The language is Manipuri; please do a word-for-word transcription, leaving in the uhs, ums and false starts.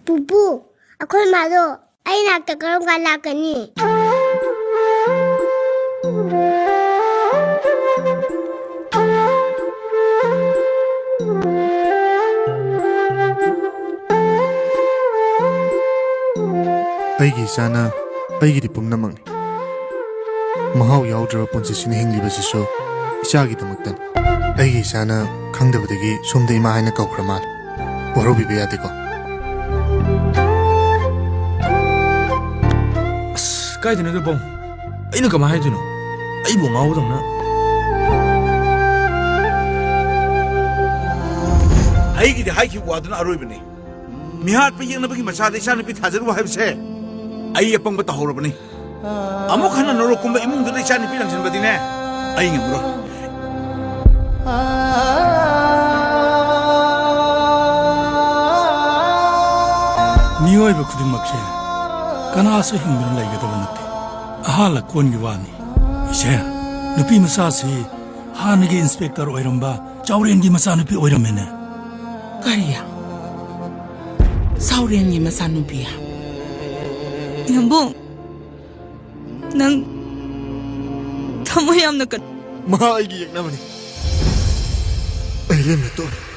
ꯄꯨꯄꯨ, ꯑꯩꯈꯣꯏ ꯃꯥꯗꯣ ꯑꯩ ꯅꯥꯛꯇ ꯀꯔꯝ ꯀꯥꯟ ꯂꯥꯛꯀꯅꯤ? ꯑꯩꯒꯤ ꯏꯆꯥꯅ ꯑꯩꯒꯤꯗꯤ ꯄꯨꯝꯅꯃꯛꯅꯤ꯫ ꯃꯍꯥꯎ ꯌꯥꯎꯗ꯭ꯔꯕ ꯄꯨꯟꯁꯤꯁꯤꯅ ꯍꯤꯡꯂꯤꯕꯁꯤꯁꯨ ꯏꯆꯥꯒꯤꯗꯃꯛꯇꯅꯤ꯫ ꯑꯩꯒꯤ ꯏꯆꯥꯅ ꯈꯪꯗꯕꯗꯒꯤ ꯁꯣꯝꯗ ꯏꯃꯥ ꯍꯥꯏꯅ ꯀꯧꯈ꯭ꯔ ꯃꯥꯜꯂꯦ꯫ ꯋꯥꯔꯧꯕꯤꯕ ꯌꯥꯗꯦꯀꯣ꯫ ꯑꯁ, ꯀꯥꯏꯗꯅꯣꯗ ꯕꯣꯝ? ꯑꯩꯅ ꯀꯃꯥꯏ ꯍꯥꯏꯗꯣꯏꯅꯣ? ꯑꯩꯕꯨ ꯉꯥꯎꯕꯗꯧꯅ꯫ ꯑꯩꯒꯤꯗꯤ ꯍꯥꯏꯈꯤꯕ ꯋꯥꯗꯨꯅ ꯑꯔꯣꯏꯕꯅꯤ꯫ ꯃꯤꯍꯥꯠꯄ ꯌꯦꯛꯅꯕꯒꯤ ꯃꯆꯥꯗ ꯏꯆꯥꯅꯨꯄꯤ ꯊꯥꯖꯔꯨ ꯍꯥꯏꯕꯁꯦ ꯑꯩ ꯑꯄꯪꯕ ꯇꯧꯍꯧꯔꯕꯅꯤ꯫ ꯑꯃꯨꯛ ꯍꯟꯅ ꯅꯣꯔꯣꯛꯀꯨꯝꯕ ꯏꯃꯨꯡꯗꯨꯗ ꯏꯆꯥꯅꯨꯄꯤ ꯂꯪꯁꯤꯟꯕꯗꯤꯅꯦ, ꯑꯩ ꯉꯝꯃꯔꯣꯏ꯫ ꯃꯤꯑꯣꯏꯕ ꯈꯨꯗꯤꯡꯃꯛꯁꯦ ꯀꯅꯥꯁꯨ ꯍꯤꯡꯗꯨꯅ ꯂꯩꯒꯗꯕ ꯅꯠꯇꯦ꯫ ꯑꯍꯥꯟ ꯂꯀꯣꯟꯒꯤ ꯋꯥꯅꯤ꯫ ꯏꯆꯦ, ꯅꯨꯄꯤ ꯃꯆꯥꯁꯤ ꯍꯥꯟꯅꯒꯤ ꯏꯟꯁꯄꯦꯛꯇꯔ ꯑꯣꯏꯔꯝꯕ ꯆꯥꯎꯔꯦꯟꯒꯤ ꯃꯆꯥꯅꯨꯄꯤ ꯑꯣꯏꯔꯝꯃꯦꯅꯦ꯫ ꯀꯔꯤ? ꯆꯥꯎꯔꯦꯟꯒꯤ ꯃꯆꯥꯅꯨꯄꯤ? ꯌꯥꯝꯕꯨꯡ, ꯅꯪ ꯊꯃꯣꯏ ꯌꯥꯝꯅ ꯀꯟ- ꯃꯍꯥꯛ ꯑꯩꯒꯤ ꯌꯦꯛꯅꯕꯅꯤ꯫ ꯑꯩ ꯂꯦꯝꯅ ꯇꯣꯛꯑꯣꯏ꯫